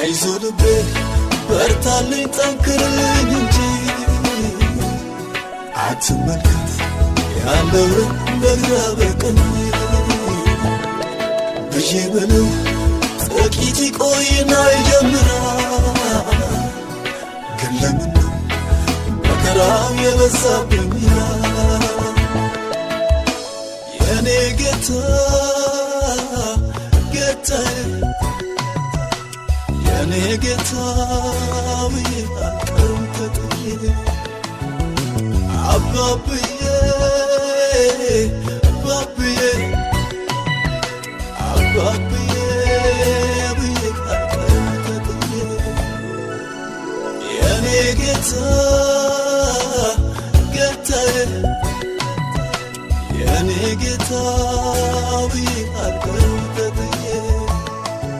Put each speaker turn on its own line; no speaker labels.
አይዞ ልቤ በርታልኝ ጠንክርልኝ እንጂ፣ አትመልከት ያለውን በግራ በቀኝ ብዬ ብለው ጥቂት ይቆይና ይጀምራል። ግን ለምን ነው መከራው የበዛብኝ ይላል። የኔ ጌታ ጌታዬ፣ የኔ ጌታ ብዬ አልቀርም ተጥዬ፣ አባብዬ